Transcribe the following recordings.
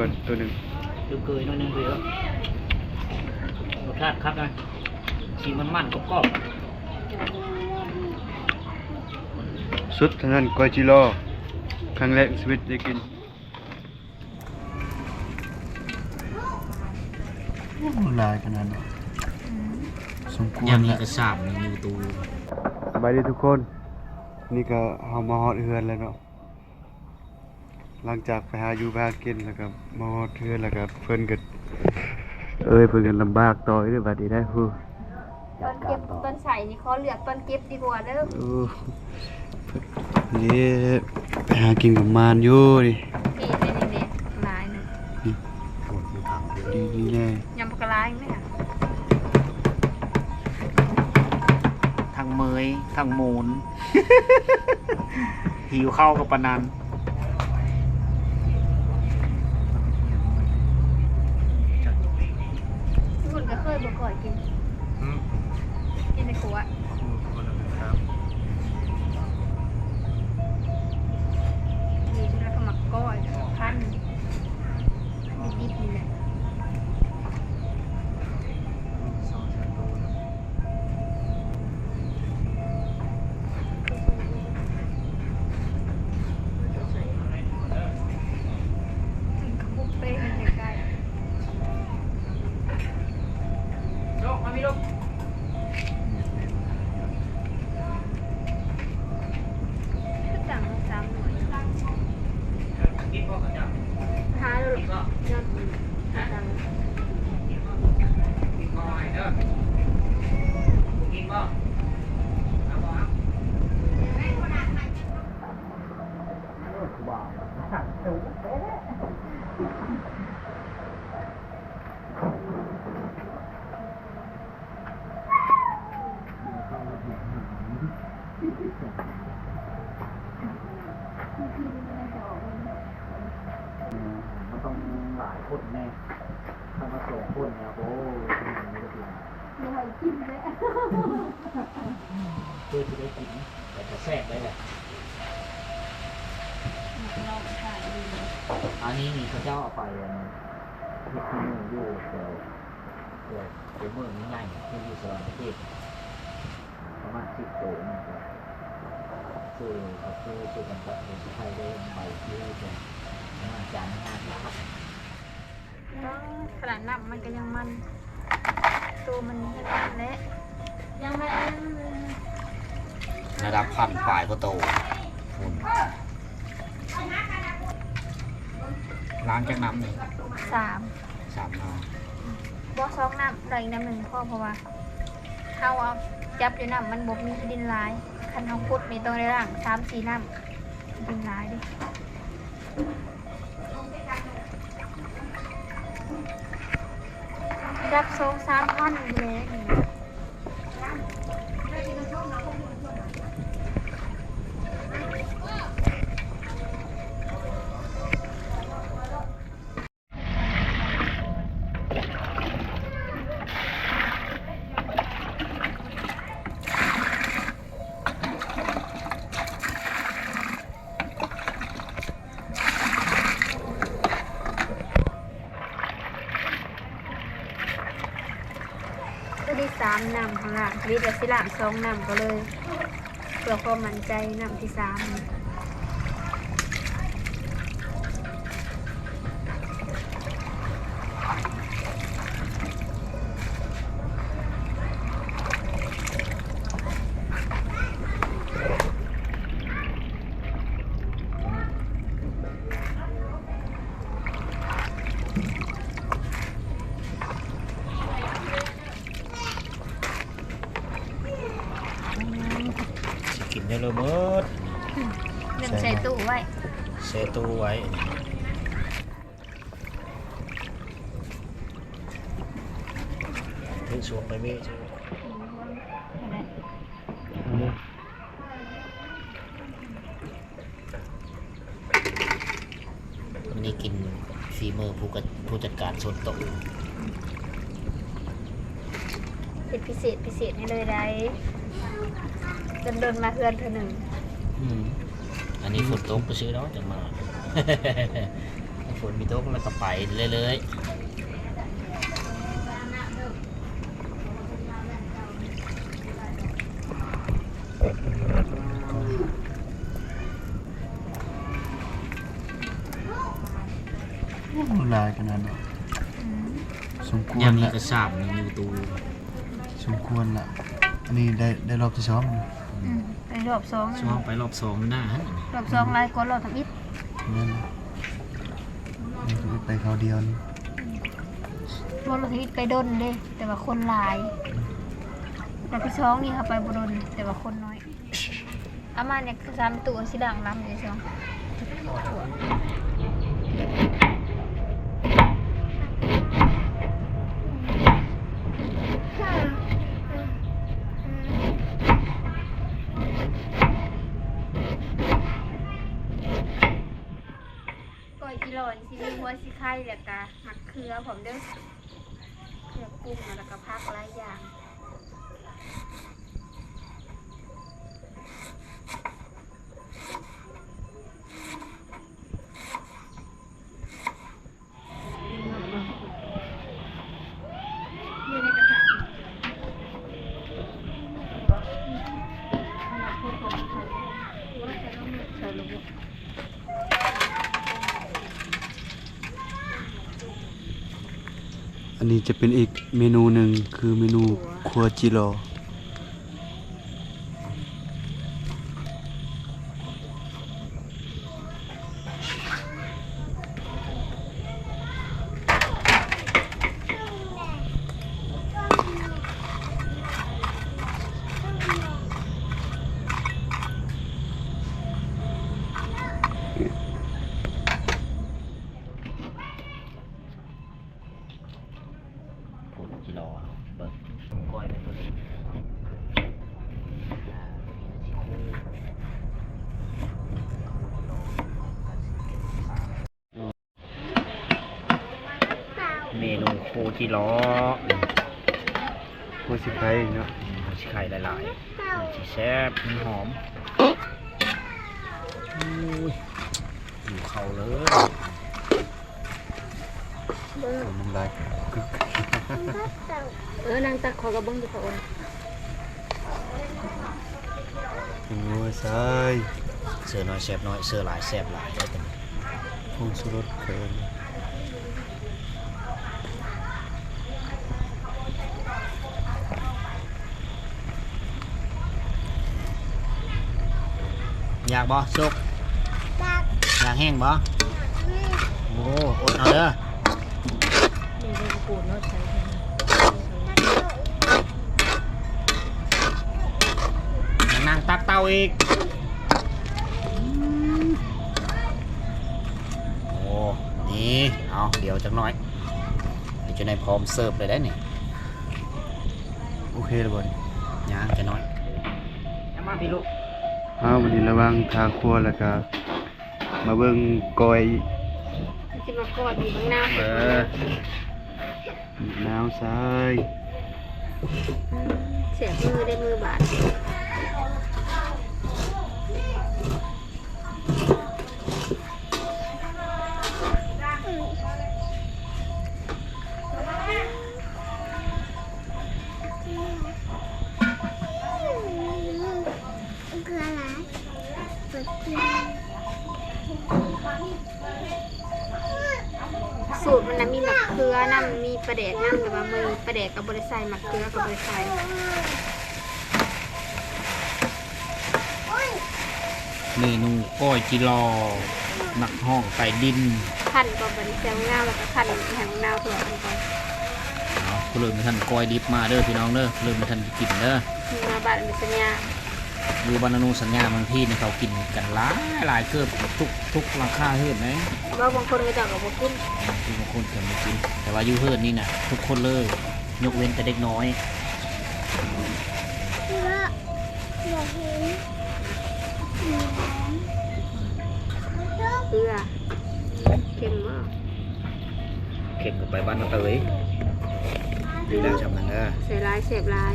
ກ່ອນໂຕໜຶ່ງ ຄືເກີຍໜ້ອຍໜຶ່ງເດີ. ລົດຊາດຄັກນະ ສີມັນໆ ກອບໆ. ສຸດເທົ່ານັ້ນ ກ້ອຍຈິລໍ ຄັ້ງແລກໃນຊີວິດໄດ້ກິນ. ໂອ້ ຫຼາຍຂະໜາດນັ້ນ ອືມ ສົມຄວນແລ້ວ ກະຊາບໜຶ່ງຢູ່ຕູ້. ສະບາຍດີທຸກຄົນ ນີ້ກະເຮົາມາຮອດເຮືອນແລ້ວເນາະ. ຫຼັງຈາກໄປຫາຢູ່ໄປຫາກິນ ແລ້ວກໍມາຮອດເຮືອນ ແລ້ວກໍເພິ່ນກໍ ເອີຍ ເພິ່ນກໍລຳບາກຕໍ່ອີກເດີ້ ບາດນີ້ໄດ໋. ຕອນເກັບ ຕອນໃສ່ນີ້ຂໍເລືອກຕອນເກັບດີກວ່າເດີ້. ໂອ້ ເດ້ ໄປຫາກິນກັບມານຢູ່ນີ້ ນີ້ ນີ້ ນີ້ ນີ້ ຫຼາຍນະ ນີ້ ນີ້ ນີ້ແຫຼະ ຍຳປາກະລາຍນີ້ ທັງເມີຍ ທັງໝູນ ຫິວເຂົ້າກໍປານນັ້ນ. ຢູ່ພຸ້ນກໍເຄີຍບໍ່ກ້ອຍກິນ ຫືມ ກິນໃນຄົວ ຄົວ ຄົວລະເປັນຄັບ ມີເທື່ອກໍມັກກ້ອຍ ພັນດິບໆ ນີ້ແຫຼະ. ມັນຕ້ອງຫຼາຍຄົນແນ່ ຖ້າມາສອງຄົນນະ ໂອ້ຍ ບໍ່ໃຫ້ກິນແລ້ວ ເພື່ອຊິໄດ້ກິນ ແຕ່ກໍແຊບໄດ້ແຫຼະ. ອັນນີ້ນີ້ເຂົາເຈົ້າເອົາໄປ ອັນ ເຮັດເມນູຢູ່ແຖວ ແຖວ ແຖວເມືອງໃຫຍ່ ຄືຢູ່ສະຫວັນນະເຂດ ປະມານສິບໂຕນີ້ ຊື້ ເຂົາຊື້ ຊື້ກັນກັບເຮັດໄທເດ້ ໃບທີ່ເຮັດ ປະມານຈານໜຶ່ງຫ້າສິບພັນ. ຂະໜາດນ້ຳມັນກໍຍັງມັນ ໂຕມັນຍັງມັນແຫຼະ ຍັງມັນ ລະດັບພັນປາຍກວ່າໂຕພຸ້ນ. ລ້າງຈັກນ້ຳນີ້? ສາມ ສາມນ້ຳ ບໍ່ ສອງນ້ຳ ລ້າງອີກນ້ຳໜຶ່ງພໍ ເພາະວ່າເຮົາເອົາຈັບຢູ່ນ້ຳມັນບໍ່ມີດິນຫຼາຍ ຄັນເຮົາຂຸດນີ້ຕ້ອງໄດ້ລ້າງສາມສີ່ນ້ຳ ດິນຫຼາຍເດ້. ລະດັບສອງສາມພັນຢູ່ແລ້ວນີ້ນະ. ຕົວນີ້ສາມນ້ຳ ຂ້າງລ່າງ ທຳອິດວ່າຊິລ້າງສອງນ້ຳ ກໍເລີຍເພື່ອຄວາມໝັ້ນໃຈ ນ້ຳທີສາມ. ຊິກິນໄດ້ເລີຍເໝິດ ໜຶ່ງໃສ່ຕູ້ໄວ້ ໃສ່ຕູ້ໄວ້. ເທຊວມໄປເມ ມື້ນີ້ກິນຝີມືຜູ້ກະ ຜູ້ຈັດການສ່ວນໂຕະ ເຮັດພິເສດພິເສດໃຫ້ເລີຍໄດ໋ ດົນໆມາເຮືອນເທື່ອໜຶ່ງ. ອືມ ອັນນີ້ຝົນຕົກຊື່ໆເນາະ ຈັ່ງມາ ມັນ ຝົນມີຕົກແລ້ວກໍໄປເລື້ອຍໆ. ໂອ້ ຫຼາຍຂະໜາດນັ້ນ. ອືມ ສົມຄວນລະ ຍາມນີ້ກໍສາມໜຶ່ງຢູ່ຕູ້. ສົມຄວນລະ. ອັນນີ້ໄດ້ ໄດ້ລອບທີສອງ. ອືມ ໄປລອບສອງ ຊ່ວງໄປລອບສອງຢູ່ໜ້າຫັ້ນ ລອບສອງຫຼາຍກວ່າລອບທຳອິດ. ແມ່ນ ໄປຄາວດຽວນີ້ ບໍ່ ລອບທຳອິດໄປດົນເດ້ ແຕ່ວ່າຄົນຫຼາຍ. ລອບທີສອງນີ້ເຮົາໄປບໍ່ດົນ ແຕ່ວ່າຄົນນ້ອຍ. ເອົາມາແດ່ ສາມຕູ້ ຊິລ້າງລຳຢູ່ຊ່ວງ. ກ້ອຍຈີ່ຫຼໍ່ນີ້ຊິມີຫົວສີໄຄ ແລ້ວກະໝາກເຂືອພ້ອມເດີ້ ເຂືອປຸງ ແລ້ວກະຜັກຫຼາຍຢ່າງ. ອັນນີ້ຈະເປັນອີກເມນູໜຶ່ງ ຄືເມນູຄົວຈີ່ຫຼໍ່. ໂຄຈິລໍ ເບິ່ງ ກ້ອຍເປັນໂຕນີ້ ເມນູໂຄຈິລໍ ຫົວສີໄຄເນາະ ຫົວສີໄຄຫຼາຍໆ ມັນຊິແຊບ ມັນຫອມ. ໂອ້ຍ ຫິວເຂົ້າເລີຍ ນ້ຳລາຍ ເອີ ນາງຕັກ ຂ້ອຍກໍເບິ່ງຢູ່ ເຂົາເອີ້ນ ເປັນງົວຊາຍ ເສື້ອນ້ອຍແຊບນ້ອຍ ເສື້ອຫຼາຍແຊບຫຼາຍເດີ ຜົງຊູລົດ ເອີ້ນ. ຢາກບໍ່ ສຸກ? ຢາກ ຢາກແຮງບໍ່? ຢາກແຮງ ໂອ້ ອົດເອົາເດີ ນີ້ກໍໂກນເນາະ ໃສ່ ຍັງນັ່ງຕັກເຕົ້າອີກ ໂອ້ ນີ້ ເອົາ ດຽວຈັກໜ້ອຍ ດຽວຈະໄດ້ພ້ອມເສີບເລີຍໄດ໋ນີ້. ໂອເຄແລ້ວບໍ່ນີ້? ຍັງຈັກໜ້ອຍ ເອົາ ມາພີ່ລູກ ເອົາ ມື້ນີ້ລະຫວ່າງຖ້າຄົວແລ້ວກະມາເບິ່ງກ້ອຍ ຊິມາກອດຢູ່ເບິ່ງໜ້າ ເອີ ໜາວຊາຍ ແສບມືເດ້ ມືບາດ. ສູດມັນນະມີໝາກເຂືອນຳ ມີປາແດກນຳ ແຕ່ວ່າມື້ນີ້ປາແດກກໍບໍ່ໄດ້ໃສ່ ໝາກເຂືອກໍບໍ່ໄດ້ໃສ່. ເມນູກ້ອຍຈິລໍ ນັກຮ້ອງໃຕ້ດິນ ຄັ້ນກໍບັດນີ້ ແຊວງາວ ແລ້ວກໍຄັ້ນໃຫ້ໝາກນາວທົ່ວກັນກ່ອນ. ເອົາ ຜູ້ເລີ່ມໃຫ້ທ່ານກ້ອຍດິບມາເດີພີ່ນ້ອງເດີ ເລີ່ມໃຫ້ທ່ານກິນເດີ ມາບ້ານອານຸສັນຍາ ຢູ່ບ້ານອານຸສັນຍາ ບາງທີນີ້ເຂົາກິນກັນຫຼາຍໆ ເກືອບທຸກ ທຸກຫຼັງຄາເຮືອນເດ້ ບໍ່ ບາງຄົນເຂົາເຈົ້າກໍບໍ່ກິນ ບາງຄົນເຂົາບໍ່ກິນ ແຕ່ວ່າຢູ່ເຮືອນນີ້ນະ ທຸກຄົນເລີຍ ຍົກເວັ້ນແຕ່ເດັກນ້ອຍ. ເກືອ ເຄັມບໍ່? ເຄັມກໍໄປບ້ານເຕີຍ ຢູ່ແລ້ວຊ່ຳນັ້ນເດີ ໃສ່ຫຼາຍແຊບຫຼາຍ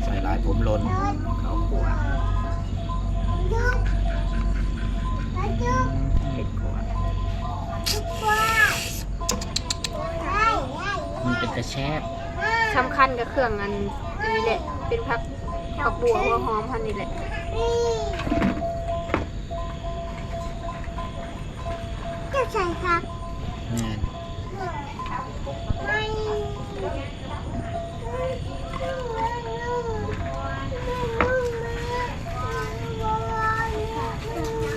ໃສ່ຫຼາຍຜົມຫຼົ່ນ ເຂົ້າຂົ້ວ. ເຜັດກວ່າ ມັນເປັນຕາແຊບ. ສຳຄັນກໍເຄື່ອງອັນນີ້ແຫຼະ ເປັນຜັກ ຜັກບົວ ຫົວຫອມຫັ້ນນີ້ແຫຼະ. ຈະໃສ່ຜັກ ແມ່ນ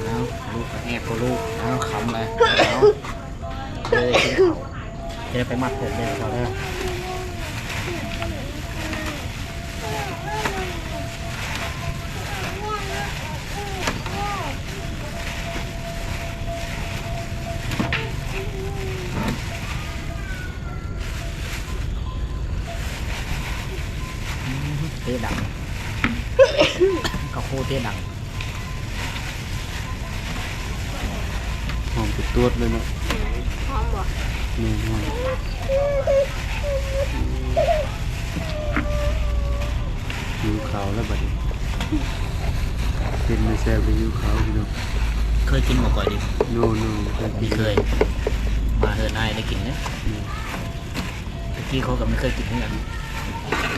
ເອົາ ລູກກໍແອບກໍລູກ ເອົາ ຄຳລະ ເອົາ ເດີ ກິນເຂົ້າ ຈະໄດ້ໄປມັດຜົມເດີ ເຂົ້າເດີ. ເຕະດັງ ເຂົ້າໂຄເຕະດັງ. ຫອມເປັນຕົວເລີຍເນາະ. ອືມ ຫອມບໍ່? ແມ່ນ ຫອມ. ຫິວເຂົ້າແລ້ວບັດນີ້ ເຫັນແລ້ວແຊບເລີຍ ຫິວເຂົ້າພີ່ນ້ອງ. ເຄີຍກິນບໍ່ກ້ອຍດິບ? ໂນ ໂນ ບໍ່ເຄີຍກິນ. ບໍ່ເຄີຍ. ມາເຮືອນອ້າຍໄດ້ກິນເດ້. ແມ່ນ. ແຕ່ກີ້ຂ້ອຍກໍບໍ່ເຄີຍກິນຄືກັນ.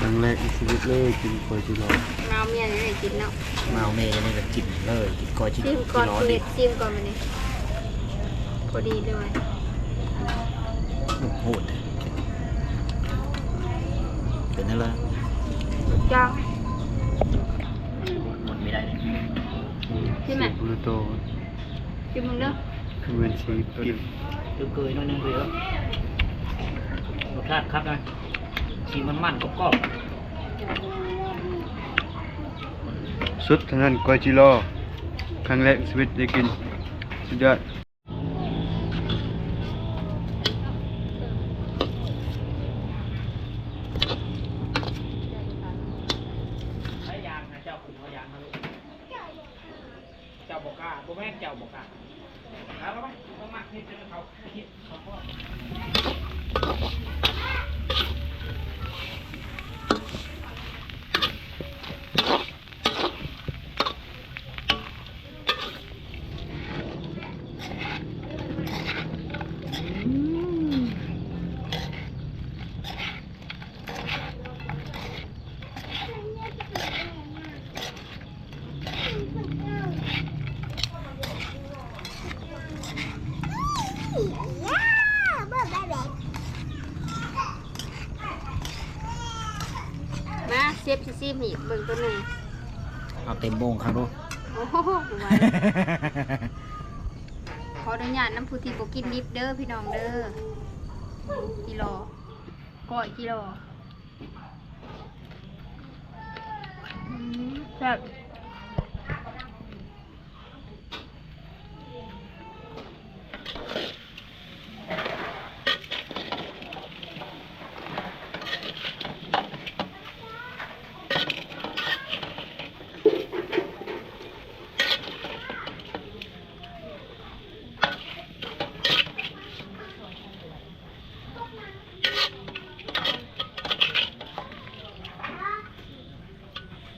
ຄັ້ງແລກໃນຊີວິດເລີຍ ກິນກ້ອຍຈີ່ລໍ. ມາເອົາເມຍນີ້ໄດ້ກິນເນາະ. ມາເອົາເມຍນີ້ກໍກິນເລີຍ ກິນກ້ອຍຈີ່ ຈີ່ລໍດິບ. ຊີມກ່ອນ ຊີມກ່ອນມື້ນີ້ ພໍດີເລີຍ. ໂອ້ໂຫ ເປັນແນວໃດ? ຈ້າງ. ໝົດບໍ່ໄດ້ເດ້. ຊີມແມະ. ຊີມເບິ່ງເດີ. ຄືແມ່ນຊີມກິນ ຄືເກີຍໜ້ອຍໜຶ່ງເດີ. ລົດຊາດຄັກນະ ສີມັນໆ ກອບໆ. ສຸດເທົ່ານັ້ນ ກ້ອຍຈີ່ລໍ ຄັ້ງແລກໃນຊີວິດໄດ້ກິນ ສຸດຍອດ. ເຈົ້າບໍ່ກ້າ ບໍ່ແມ່ນເຈົ້າບໍ່ກ້າ. ເອົາໄປ ບໍ່ມັກເຮັດເດີເຂົາ ເຂົາບໍ່. ມາ ເຊຟຊິຊີມໃຫ້ເບິ່ງຕົວໜຶ່ງ. ເອົາເຕັມໂມງຄັກດູ. ໂອ້ໂຫ ບໍ່ໄຫວ. ຂໍອະນຸຍາດນຳຜູ້ທີ່ບໍ່ກິນດິບເດີພີ່ນ້ອງເດີ. ຈີ່ລໍ ກ້ອຍຈີ່ລໍ. ອືມ ແຊບ.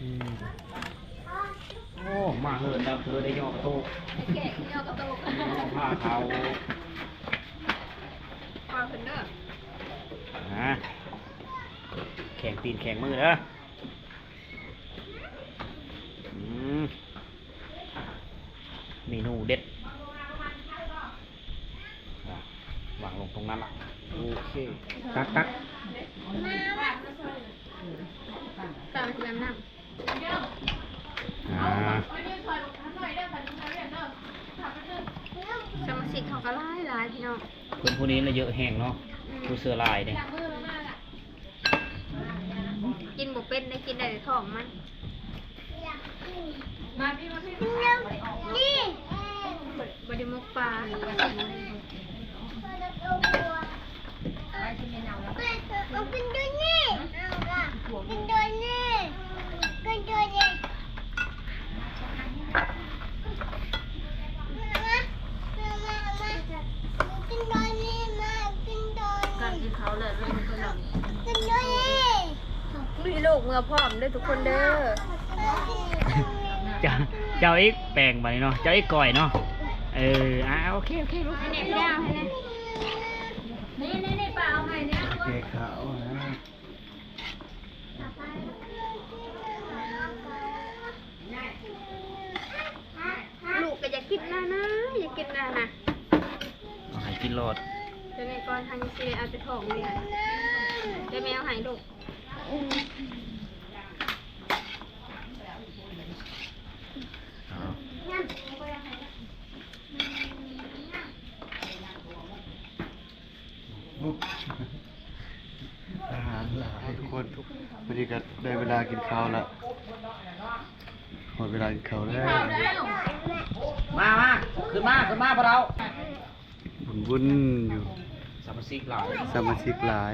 ອືມ ໂອ້ ມາເຮືອນດຳເທີໄດ້ຍໍກະໂຕກ ໄດ້ແກະຍໍກະໂຕກ ຜ້າຂາວ ຝາກເພິ່ນເດີ ອ່າ ແຂງຕີນແຂງມືເດີ. ອືມ ເມນູເດັດ ອ່ະ ວາງລົງຕົງນັ້ນລະ. ໂອເຄ ຕັກ ຕັກ ຕັກນ້ຳ. ອ່າ ສະມາຊິກເຮົາກໍຫຼາຍໆ ພີ່ນ້ອງ. ຄົນຜູ້ນີ້ລະເຍີະແຮງເນາະ. ອືມ ຜູ້ເຊື້ອຫຼາຍເດ້. ກິນບໍ່ເປັນໄດ້ ກິນໄດ້ແຕ່ທ້ອງມັນ. ບໍ່ໄດ້ໝົກປາ. ມີລູກເມືອພ້ອມເດີທຸກຄົນເດີ. ເຈົ້າ ເຈົ້າອີກແປງບາດນີ້ເນາະ ເຈົ້າອີກກ້ອຍເນາະ. ເອີ ອ່າ ໂອເຄ ໂອເຄ ລູກ ໃຫ້ແນ່ ໃຫ້ແນ່ ນີ້ ນີ້ ນີ້ ປ້າເອົາໃຫ້ແນ່ ແກະເຂົ້ານະ. ລູກກໍຢາກກິນນະນະ ຢາກກິນນະນະ ເອົາໃຫ້ກິນໂລດ. ຈັ່ງໃດກ່ອນ ທາງນີ້ຊິໄດ້ເອົາແຕ່ທ້ອງນີ້ນະ ດຽວແມ່ເອົາໃຫ້ລູກ. ອາຫານຫຼາຍ ທຸກຄົນ ພໍດີກໍໄດ້ເວລາກິນເຂົ້າລະ ຮອດເວລາກິນເຂົ້າແລ້ວ. ມາ ມາ ຂຶ້ນມາ ຂຶ້ນມາພວກເຮົາ ວຸ້ນໆຢູ່ ສະມາຊິກຫຼາຍ ສະມາຊິກຫຼາຍ.